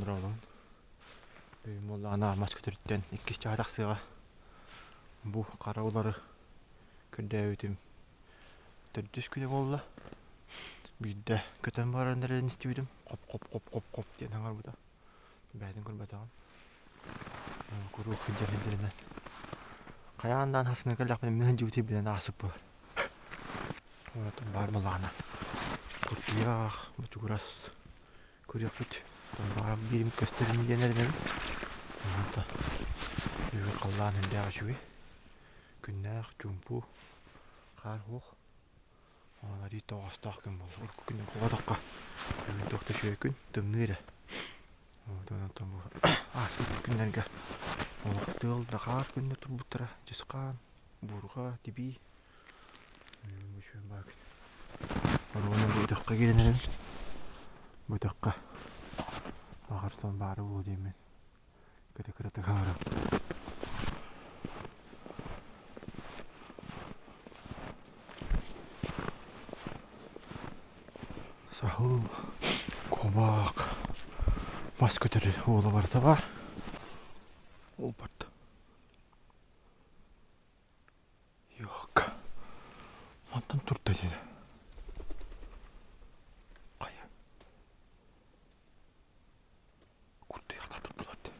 Дорооболоһун. Бүгүн буоллаҕына мас көтөрүттэн иккис чаһы тахсыаҕа. Бу хара улары көрдөөбүтүм төрдүс күнэ буолла. Биирдэ көтөн баран эрэрин истибитим. Хоп-хоп-хоп-хоп-хоп диэн саҥарбыта. Бэйэтин көрбөтөҕүм. Куруук сылдьар сылдьарынан. Хайаан даҕаны хасыһына кэллэхпинэ мин сылдьыбытым билэн ааспыт буолар. Оттон баар буоллаҕына куртуйах, ботугурас көрүөхпүт. Баҕар биирим көстөрүн диэн эрэнэбин. Онто бүгүн халлаан үрдээх үчүгэй. Күннээх, чуумпу, хаар суох. Онон арыый тоҕоостоох күн буолла. Урукку күнү холоотоххо бүгүн туох да үчүгэй күн, тымныы эрэ. Онтон бу ааспыт күннэргэ олох тыал да хаар күннэр турбуттара. Дьысхаан, буурҕа, тибии Оруобуна бу өтөххө киирэн эрэбин. Бу өтөххө аҕартан баара буолуо диэммин кыта-кыратык аҥарабын. Саһыл, куобах, мас көтөрү уола барыта баар. Ол барда. Йоок. Мантан турда диэн. Хайа. Куртуйахтар турдулар дии.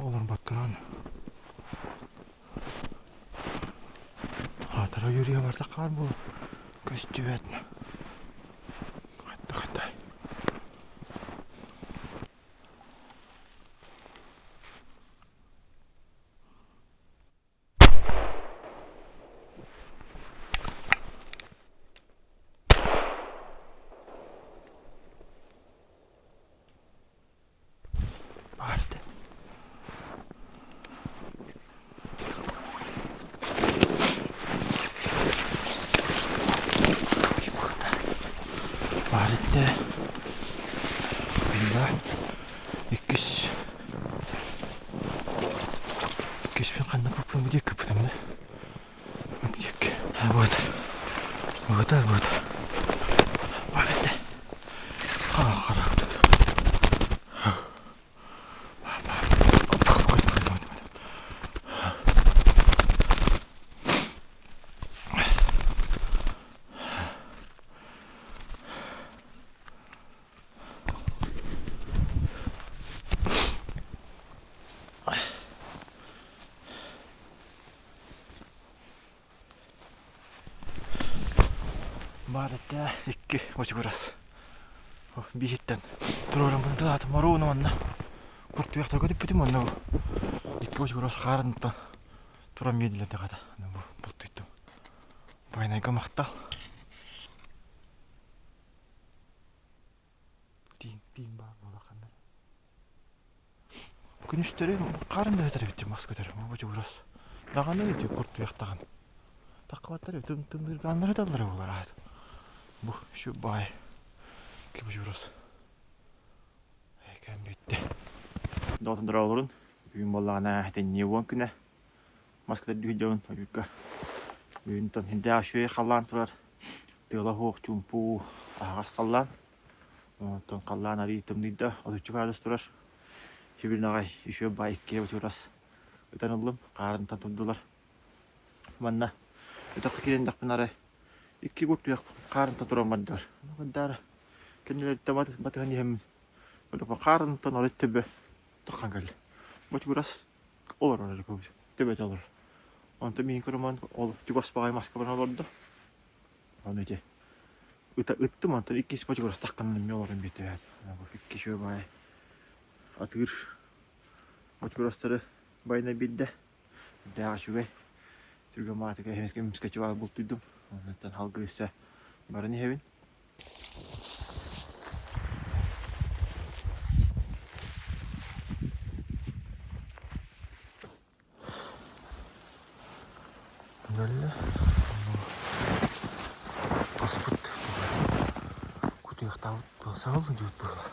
Олорботторон Аатара үөрүйэ барда хаар буолан көстүбэт. Хайдах этэй? Баар этэ. Баар этэ. Бында иккис иккиспин ханна куппун бу диэки кыппытым да. Бу диэки. Вот. Вот, вот. Баар этэ. Хара-хара. Баар этэ икки бочугурас бииһиттэн туруораммын тылаатым оруону манна куртуйахтарга түппүтүм онно икки бочугурас хаарынтан туран биэрдилэр даҕата бу бултуйдум байанайга махтал Тииҥ, тииҥ баар буола ханна эрэ. Күнүстэри хаарын да этэр эбит мас көтөр бочугурас. Даҕаны ити куртуйах даҕаны. Таххыбаттар тым тымныыргааннара эталлара буолар аат. Бу şu баай бочугурас. Экэн бүттэ. Доҕотун дороолорун бүгүн буоллаҕына этиннии уон күнэ. Мас көтөр дьон ойуурга бүгүн сүрдээх үчүгэй халлаан турар. Тыала суох чуумпу аһаҕас халлаан. Оттон халлаан арыый тымныйда, отучча градус турар. Сүбүн аҕай үчүгэй баай иккиэ бочугурас ытан ыллым, хаарынтан турдулар. Манна өтөххө киирэн дэхпин арай икки куртуйах хаарынтан туран бардылар. Даара кэннилэриттэн батыһан иһэммин хаарынтан арай төбө таххан кэллэ. Бочугурас олорор эрэ көбүт, төбөтө олорор. Онтон миин көрөмөн ол чугас баҕайы маска баран олордо. Ону ити ыта ыттым, онтон иккис бочугурас тахханан эмиэ олорон биэрдэ Икки үчүгэй баҕайы атыыр бочугурастары байына биэрдэ. Үрдээх үчүгэй. Түргэн маатыка эмискэ эмискэ чугаһы бултуйдум. Онтон халгыы өссө баран иһэбин. Кэллэ. Таспыт кутуйахтаабыт саҕалла дьуут быһыылаах.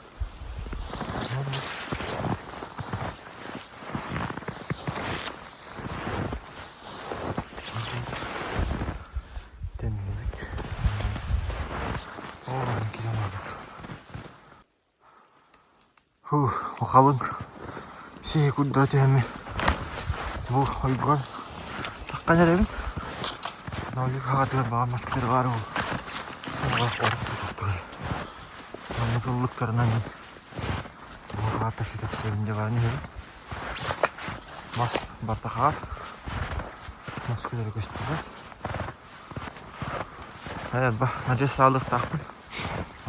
Халыҥ сиһи курдара түһэммин бу ойгон таххан эрэбин. Ойуур хаҕатыгар баҕар мас көтөр баар буолуо. Маннык ыллыктарынан мин туох аата кэпсэбин дьэ баран иһэбин. Мас барыта хаар. Мас көтөрө көстүбэт. Элбэх надежда саалыахтаахпын.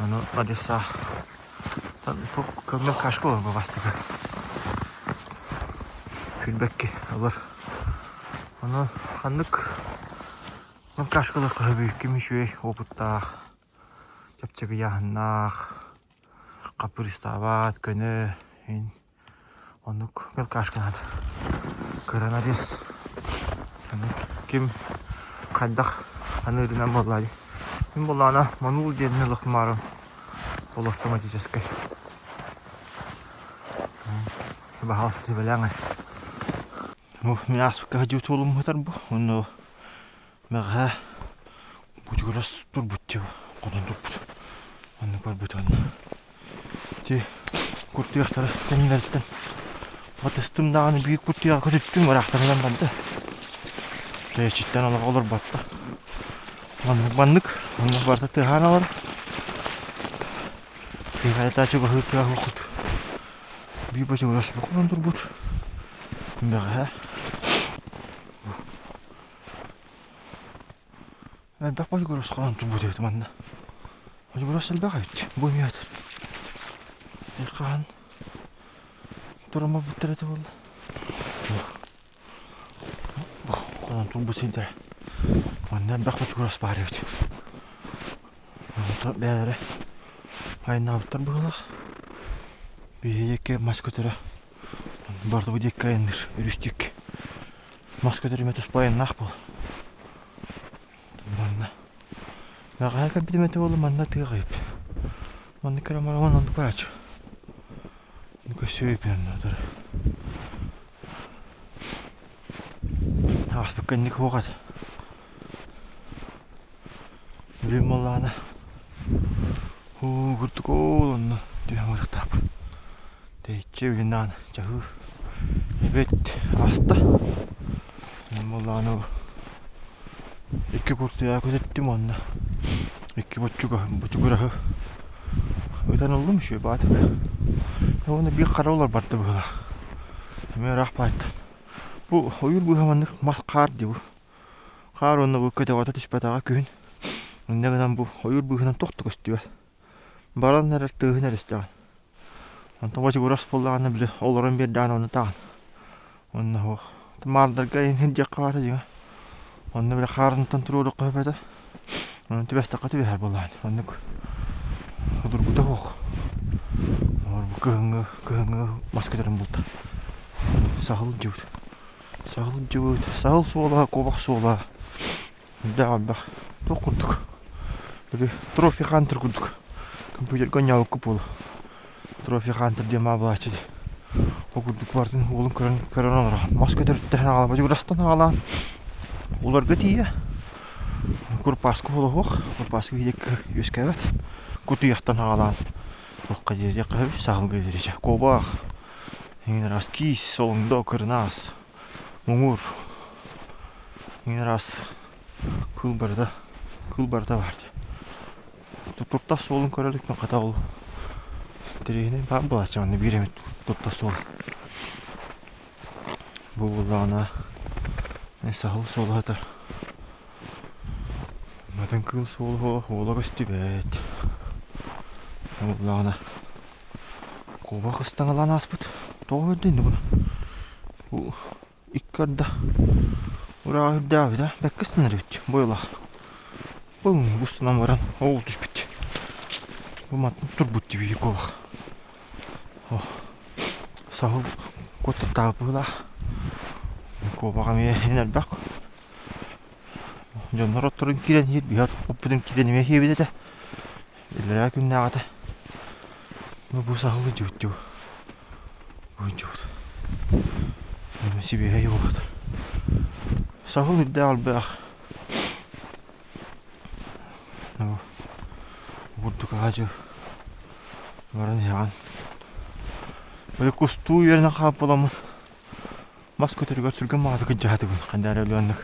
Ону надежда туох көмө кашка олорбо бастакы. Күлбэкки ылар. Ону ханнык кашкалар хаһы ким үчүгэй опыттаах, чэпчэки ыйааһыннаах, хаппырыыстаабат, көнө, Оннук мелкашканан коронавирус ким хайдах аныырынан буолла дии. Мин буоллаҕына манул диэн ылыхмаарым полуавтоматическай. Баһаалыста сүбэлээҥ эй. Бу мин ааспыкка сылдьыбыт суолум сытар бу. Онно Бэҕэһээ бучугурас турбут дии хотон турбут. Оннук барбыт уонна ити куртуйахтары кэннилэриттэн батыстым даҕаны биир куртуйаҕы көтүттүм ыраахтарынан барда. Тэйиччиттэн олох олорботто. Маннык маннык оннук барыта тыаһаан олорор. Тыаһаайта чугаһыыр тыаһыаххыт. Биир бочугурас бу турбут. Бэҕэһээ Элбэх бодьугурус хонон турбут эбит манна. Бодьугурус элбэх эбит. Бу эмиэ хаһан туран барбыттар этэ буолла. Бу хонон турбут сирдэрэ. Манна элбэх бодьугурус баар эбит. Онтон бэйэлэрэ айаннаабыттар быһыылаах. Биһиги мас көтөрө барыта бу диэки айанныыр өрүс диэки. Мас көтөрүмэ туспа айаннаах буол. Манна. Бэҕэһээ кэлбитим этэ буолла манна тыа хайып. Манна кыра мараон оннук барааччы. Көссүөй пианнатар. Ааспыкка инник суох этэ. Билим буоллаҕына уу курдук ол онно түһэн барыахтаахпын. Тэйиччи билин чаһыы эбит аста. Буоллаҕына икки куртуйаҕы көтүттүм уонна икки бочугураһы ытан ыллым үчүгэй баатык. Уонна биир хара улар барда быһыылаах. Эмиэ ыраах баайтан. Бу ойуур быыһа маннык мас хаар дии бу. Хаар уонна бу көтөҕөтө түспэтэҕэ күһүн. Инньэ гынан бу ойуур быыһынан туох да көстүбэт. Баран эрэр тыаһын эрэ истэҕин. Онтон бочугурас буоллаҕына били олорон биэрдэҕинэ ону таҕын. Онно суох. Маардарга иһирдьиэххэ баара дьиҥэ. Онно били хаарынтан туруоруохха сөп этэ. Онон түбэстэххэ түбэһэр буоллаҕын. Оннук судургута суох. Бу кыһыҥҥы кыһыҥҥы мас көтөрүн булта. Саһыл дьыбыт. Саһыл дьыбыт. Саһыл суола, куобах суола. Элбэх элбэх. Туох курдук. Били Trophy Hunter курдук. Компьютерга оонньообукка буолуо. Trophy Hunter диэн баа буолааччы дии. Ол курдук барытын уолун көрөн көрөн олорор. Мас көтөрүттэн аҕалан бочугурастан аҕалаан уларга тиийэ. Курпааскы уола суох. Курпааскы биһиэккэ үөскээбэт. Кутуйахтан аҕалаан туохха диэриэххэ сөбүй саһылга диэри куобах, эҥин араас киис, солоҥдо, кырынаас муҥур эҥин араас кыыл барыта кыыл барыта баар дии туртас суолун көрө иликпин хата ол интэриэһинэй баар буолааччы манна биир эмит туртас суола бу буоллаҕына саһыл суола сытар атын кыыл суола уола көстүбэт буоллаҕына Куобах ыстаҥалаан ааспыт. Тоҕо өлдө инде буну? Бу икки арда ураа үрдээбит а бэккэ ыстанар эбит бойолаах. Бу устунан баран ол түспүт. Бу мантан турбут дии куобах. Саһыл куоттаттаабыт быһыылаах. Куобах эмиэ иһин элбэх. Дьоннор отторун киирэн иһир, биһи оппутун киирэн эмиэ иһиэбит этэ. Иллэрээ күннээҕитэ бу саһылы дьүттү бу дьүт сибиэһэй буолуот саһыл үрдээх элбэх бурдук аадьы баран иһэҕин. Били кустуу үөрэнэн хаалбыт буоламмын мас көтөрүгэр түргэн баҕатык кырдьаатыбын. Ханна эрэ өлүөннүк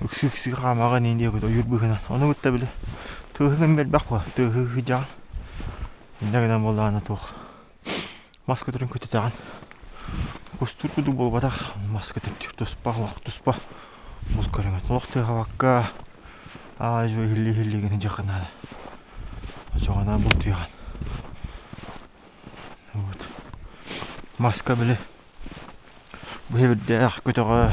үксүү-үксүү хаамаҕын иин диэбит ойуур быыһынан. Ону кытта били тыаһыгын элбэх буолар. Тыаһыы сылдьаҕын. Инньэ гынан буоллаҕына туох мас көтөрүн көтүтэҕин. Кустуур курдук буолбатах мас көтөрдүүр туспа олох туспа булт көрүҥэ. Олох тыаһабакка аа-дьуо иһиллии-иһиллии гына дьиэххэ наада. Оччоҕуна бултуйаҕын. Вот. Маска били бу хэбирдээх көтөҕө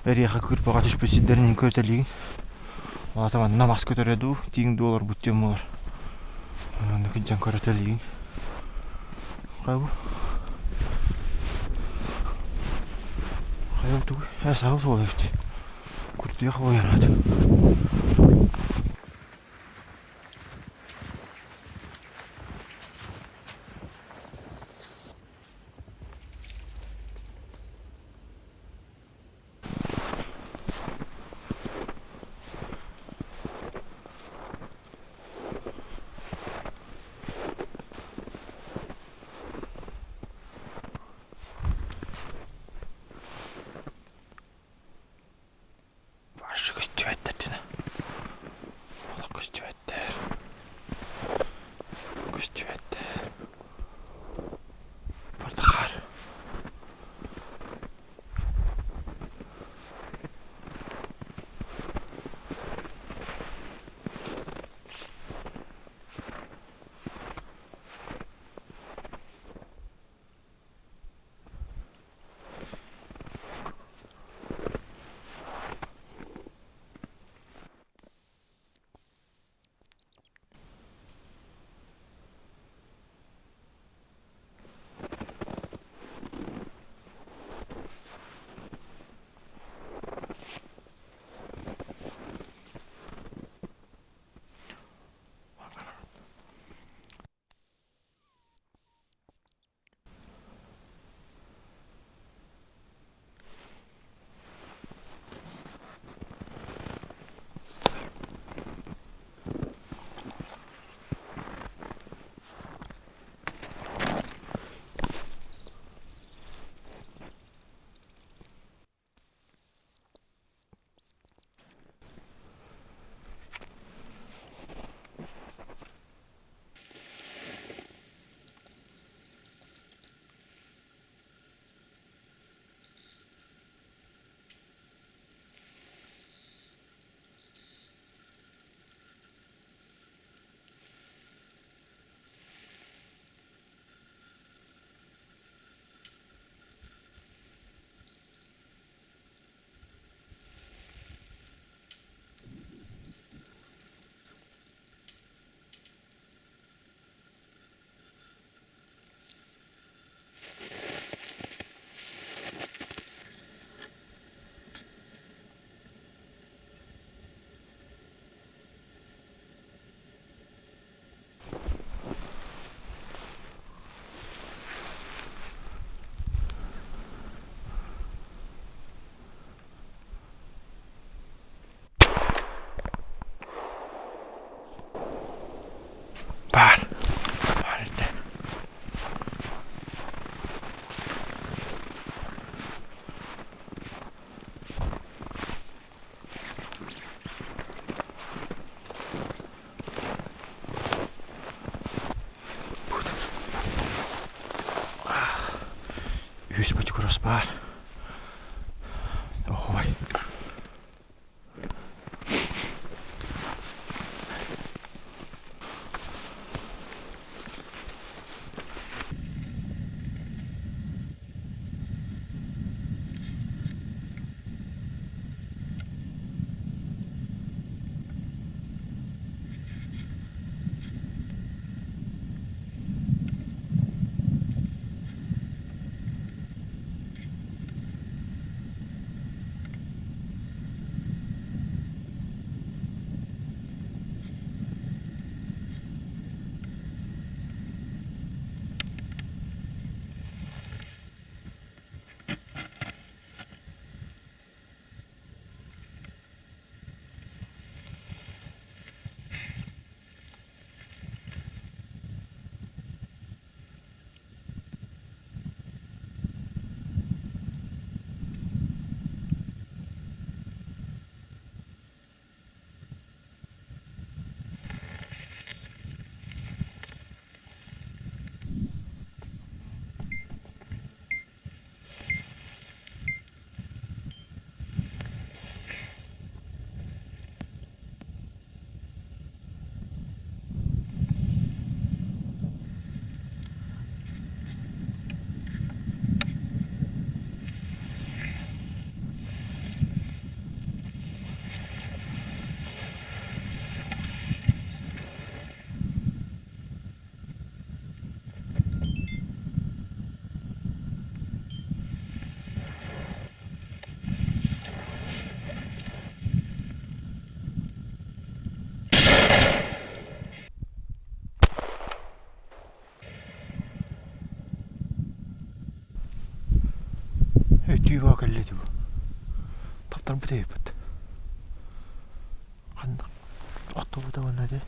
эриэхэ кыырпаҕа түспүт сирдэрин көрүтэлиигин. Аата манна мас көтөрө дуу, тииҥ дуу олорбут диэн буолар. Манна кыдьан көрүтэлиигин. Хайа бу? Хайа бу тугуй? Ээ саһыл суола эбит. Куртуйах буойараат. Баршы көстүбэттэр дина. Олох көстүбэттэр. Көстүбэттэр. Бардахар. Баар. Баар этэ. Үһүс бочугурас баар. Ой. Көстүү бөҕө кэллэ ити бу. Таптарбыт эбиппит. Ханна охтубута уонна ити?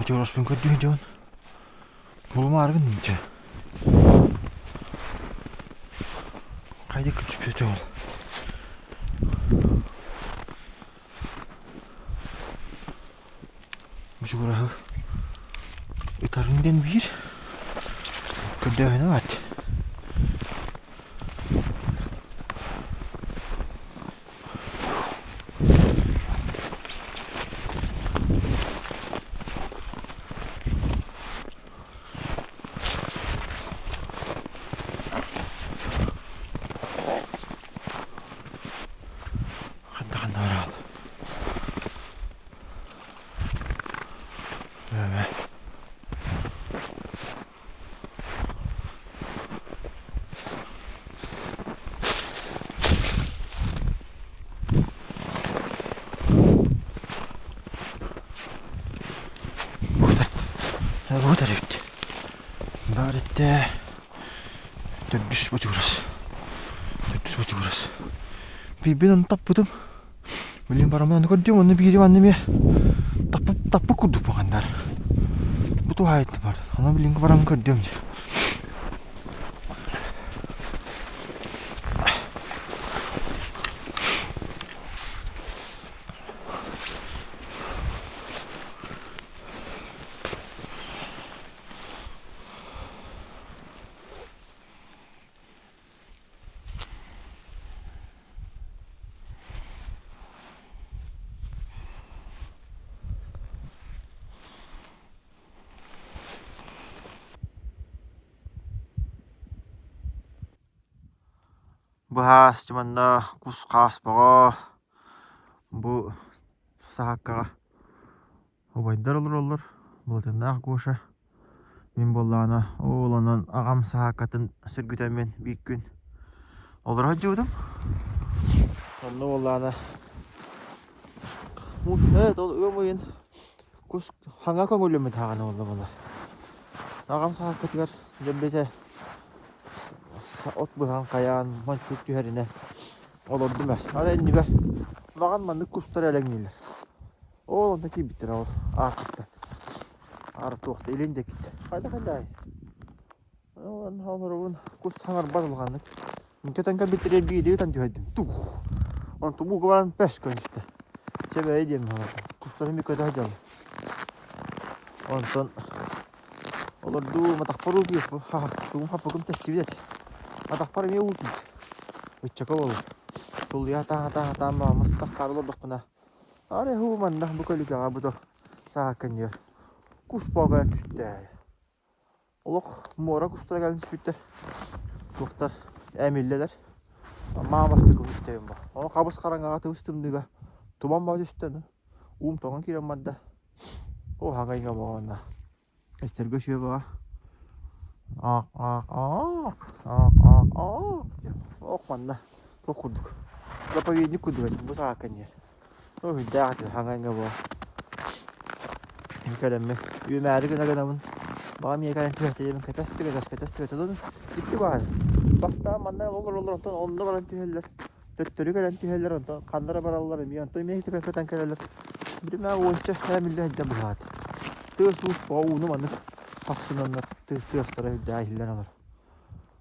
Бутураспын көрдүү дьон. Булумаары гынным чэ. Хайда күчүпүөтэ ол. Бучугураһы ытарын диэн биир көрдөөһүнэ баат. Ханна-ханна бараал. Мөмө. Бутар эбит. Баар этте төрдүс бочугурас. Төрдүс бочугурас. Биирбин ону таппытым. Билин барамын ону көрдүм, онно биирим анны эмиэ таппыт таппыт курдук бугандар. Бу туһаайытты бар. Аны билинги барамын көрдүм. Быһаас манна кус-хаас бөҕө бу саһааккаҕа Убайдар олороллор, Былатыаннаах Гоша. Мин буоллаҕына, ол онон аҕам саһааккатын сөргүтэммин биир күн олоро сылдьыбытым. Онно буоллаҕына ол ыам ыйын кус хаҥа көҥүллэммит аҕана буолла буолла. Аҕам саһааккатыгар дьэллэтэ от быһан хайаан мончуук түһэринэ олордум ээ. Арай иннибэр маҕан маннык кустар элэҥнииллэр. Ол онно киирбиттэрэ ол аартыктан. Аара туохта илин диэкиттэн. Хайда хайдаай? Онно олоробун кус хаҥарбат улаханнык. Көтөн кэлбиттэригэр биири ытан түһэрдим. Тух! Онтум ууга баран пөс көстө. Чэбэйи диэн олордум. Кустарым би көтө сылдьаллар. Онтон олордуу матахпар уу киирбит. Тугум хаппыкым тэстибит этэ. Атахпар эмиэ уу киирбит. Ыччака буолла. Тулуйа сатаан сатаан сатаан мааммыт таххаары олордохпуна арай һуу манна бу көлүкэҕэ бу саакканньыгар кус буолан түстэ. Олох муора кустара кэлэн түспүттэр. Туохтар эмиллэлэр. Маа бастакы истэбин бу. Ол хабыс хараҥаҕа тыбыс тымныыга туман баа түстэ. Уум тоҥон киирэн барда. О хаҥайга буолла. Истэргэ үчүгэй баҕа. Аах аах аах аах аах аах диэн. Ох манна туох курдук. Заповедник курдук этим бу саакка диэн. Үрдээх этэ хаҥайга буол. Кэлэммин үөмээри гына гынабын. Баҕа эмиэ кэлэн түһэртэ кэтэс кэтэс кэтэс кэтэс икки баҕайы. Бастаан манна олороллор онтон онно баран түһэллэр. Төттөрү кэлэн түһэллэр онтон ханна эрэ бараллар эмиэ онтон эмиэ көтөн кэлэллэр. Биримэ уонча эмиллэ сылдьан быһаат. Тыас-уус бөҕө ууну маннык хапсынаннар тыастара үрдээх иһиллэн олор.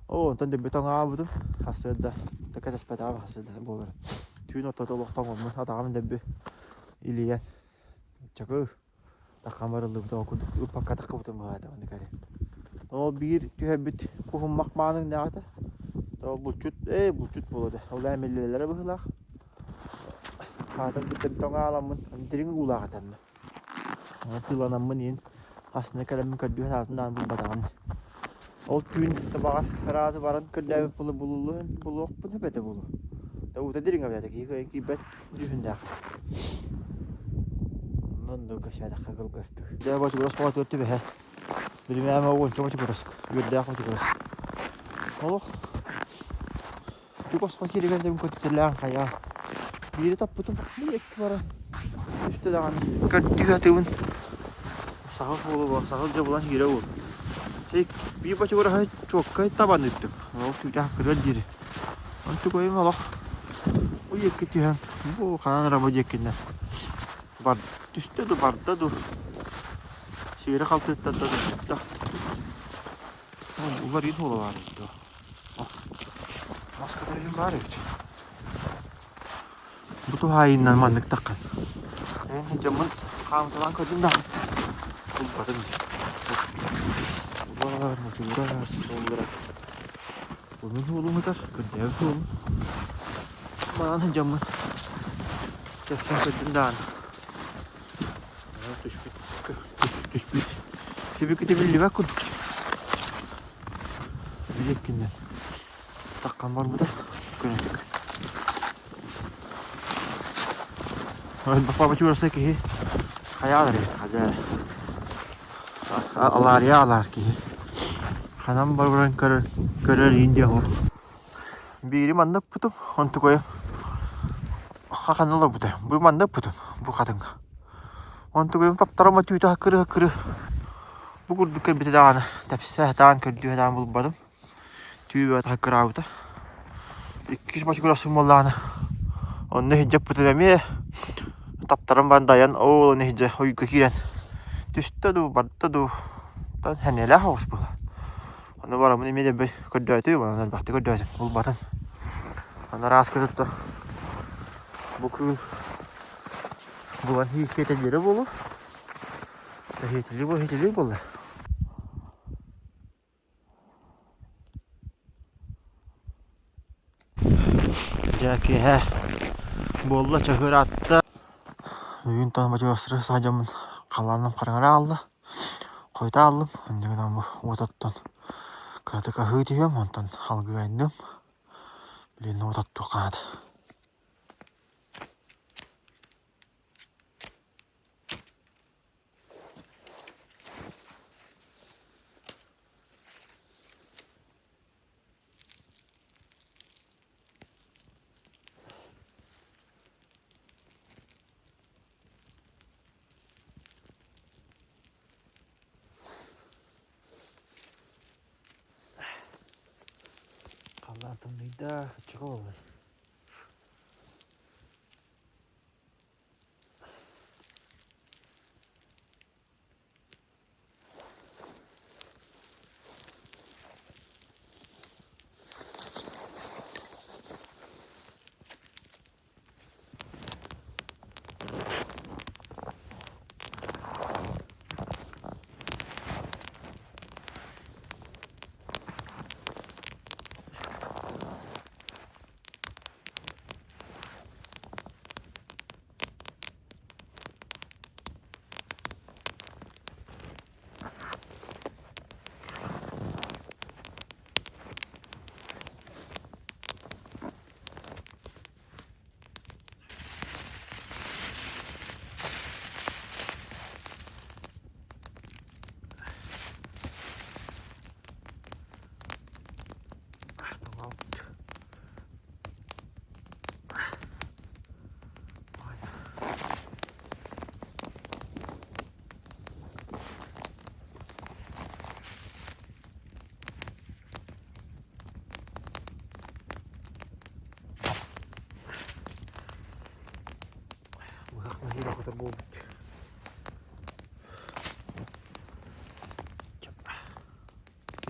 Оо, онтон дөббүт оҥообутум, сарсыарда да кэтэспэтэҕим сарсыарда буолара. Түүн ортото олох тоҥоммун, атаҕым дөббү илийэн, чакы таххан барыллыбыт ол курдук ыппакка таххыбытым быһаата оннук эрэ. Ол биир түһэрбит куһуммах мааныҥнаах этэ. Ол булчут, ээ булчут буолуо этэ. Ол эмиллэлэрэ быһыылаах. Хаатын кытта тоҥааламмын, дириҥ уулаах этэ Тыыланаммын иһин астына кэлэммин көрдүү сатаабытым даҕаны булбатаҕым. Ол түүн табаҕар ыраата баран көрдөөбүт була булуллуон булуохпун сөп этэ буолуо. Уута дириҥ эбит этэ киһи кыайан киирбэт дьүһүннээх. Онон да кэпсээтэххэ кылгастык. Дьэ бочугурас хоҕотугар түбэһэ. Билимээмэ уонча бочугурас, үөрдээх бочугурас. Олох Чугасха кииригэн дьон көтүтэлээн хайаа. Биири таппытым, икки баран түстэ даҕаны. Көрдүү сатыыбын. Саһыл буолуо, саһыл дьэ булан киирэ буол. Биир бочугураһы чуоккай табан ыыттым. Ол түүтэх кырыар диэри. Онтукайым олох уй икки түһэн, бу ханан эрэ бу диэкиннэр бар түстэ ду барда ду сиэри халтыттарда ду уларыйын буола баар эбит дуо Маска иһин баар эбит. Бу туһаайыынан маннык таххан. Эн дьоммун хаамыталаан көрдүм даҕаны. Булбатым дии. Улар, мочугурар, суоллара. Бу мин уолум ытар, көрдөөбүт уолум. Манан дьоммун тэпсэн көрдүм даҕаны. Түспүт, түспүт. Түбүкүтэ биллибэт курдук. Билиэккиннэн таххан барбыта көнөтүк. Бапа чуураса киһи хайаалар эбит хайа эрэ. Алаарыйа алаар киһи. Ханан барбарын көрөр көрөр иин диэх Биири манна ыппытым, онтукайым ханна олорбута? Бу манна ыппытым, бу хатыҥҥа. Онтукайым таптарама түүтэ хаккыры-хаккыры бу курдук кэлбитэ даҕаны тэпсэ сатаан көрдүү сатаан булбатым. Түү бөҕөтө хаккыраабыта. Иккис бочугурасым буоллаҕына онно иһирдьэ ыппытым эмиэ таптаран баран дайан оол ону иһирдьэ ойууга киирэн түстэ дуу, барда дуу, сэниэлээх оҕус буолла. Ону бараммын эмиэ дэлби көрдөөтүм, онон элбэхтик көрдөөтүм, булбатым. Аны араас кытта бу кыыл булан хиэтэллэрэ буолуо. Хиэтэлии буолла, хиэтэлии буолла. Дьэ киэһэ буолла, чаһы ыраатта. Бүгүн тоҥ бочугурастары саха дьоммун халлааным хараҥара аалла. Хойутаа ааллым, инньэ гынан бу уот оттон кыратык аһыы түһүөм, онтон алгыы айанныам. Билигин уот оттуохха наада. Халлаан тымныйда, оччоҕо буоллар.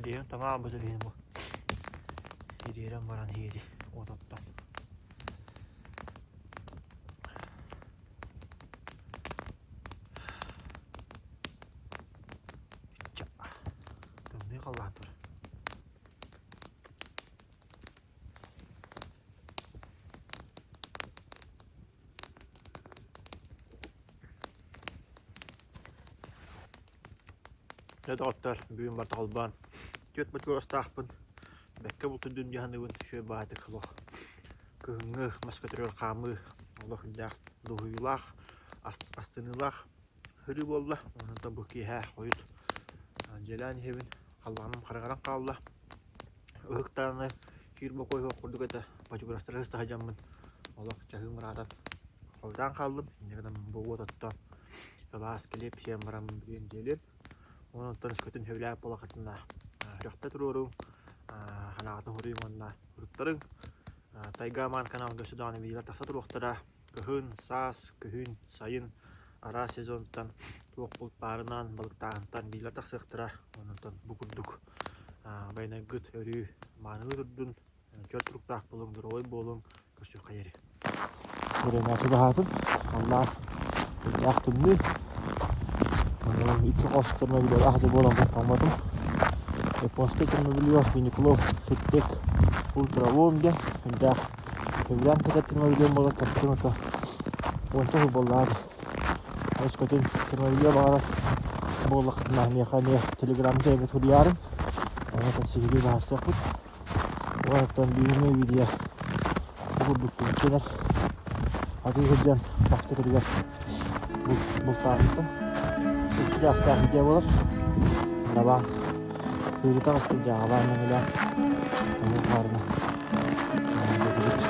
Иһин таҥаан бытыр иһин бу. Ириэрэн баран иһиэри уот оттон. Тымныы халлаан турар. Дьэ доҕоттор, бүгүн барыта холбоон түөрт ботуруостаахпын, бэккэ бултуйдум дии саныыбын, үчүгэй баҕайытык олох кыһыҥҥы мас көтөрүгэр хаамыы олох үрдээх дуоһуйуулаах, астыныылаах сырыы буолла. Онтон бу киэһэ хойут дьиэлээн иһэбин, халлааным хараҥаран хаалла. Ыһыктааны киир бокуой суох курдук этэ, бочугурастары сыста сылдьаммын олох чаһыым ыраатан хойутаан хааллым. Инньэ гынан бу уот оттоон сылаас килиэп сиэн бараммын билигин дьиэлиэм. Онон өскөтүн сөбүлээбит буоллаххытына үрэхтэ туруоруҥ, ханаҕытын суруйуҥ уонна уруттарыҥ. Тайга Аман каналга өссө даҕаны видеолар тахса туруохтара. Кыһын, саас, күһүн, сайын араас сезонтан туох булт баарынан, балыктааһынтан видеолар тахсыахтара. Онон бу курдук байанайгыт өрүү маанылыы турдун, чөл туруктаах буолуҥ, доруобай буолуҥ, көрсүөххэ диэри. Өрөмөөчү баһаатын, халлаан үрдээх тымныы. Икки хос термобелье аһы буолан тоҥмотум. Японскай термобелье Uniqlo Heattech Ultra Warm диэн үрдээх сөбүлээн кэтэр термобельем буолар кэпсэтим ото уонча сыл буоллаҕа Өскөтүн термобелье баҕарар буоллаххытына миэхэ эмиэ телеграмҥа эбит суруйаарыҥ. Онон сиһилии быһаарсыахпыт. Оттон бүгүҥҥү видео бу курдук түмүктэнэр. Атыы сылдьан бас көтөрүгэр бултаабыттан икки чаастаах видео буолар. Дабаан кыыры таҕыстым дьааҕалаан мэҥилээн тоҥуу хаарына дэтибит.